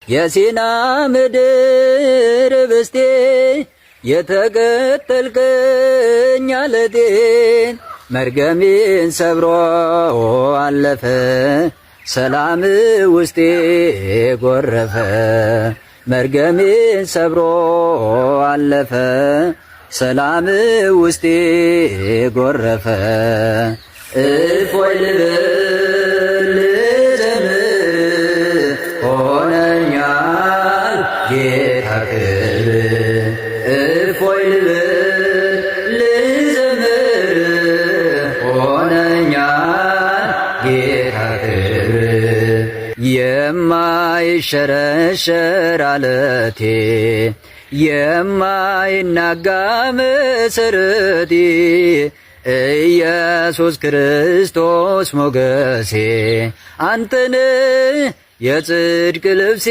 የሲና ምድር ብስቴ የተከተልከኝ አለቴን መርገሜን ሰብሮ አለፈ፣ ሰላም ውስጤ ጎረፈ። መርገሜን ሰብሮ አለፈ፣ ሰላም ውስጤ ጎረፈ። እፎይ ልበል ልዘምር፣ ሆነኛል ጌታ ክብር። እፎይ ልበል ልዘምር፣ ሆነኛል ጌታ ክብር። የማይሸረሸር አለቴ፣ የማይናጋ መሰረቴ፣ ኢየሱስ ክርስቶስ ሞገሴ፣ አንተን የጽድቅ ልብሴ።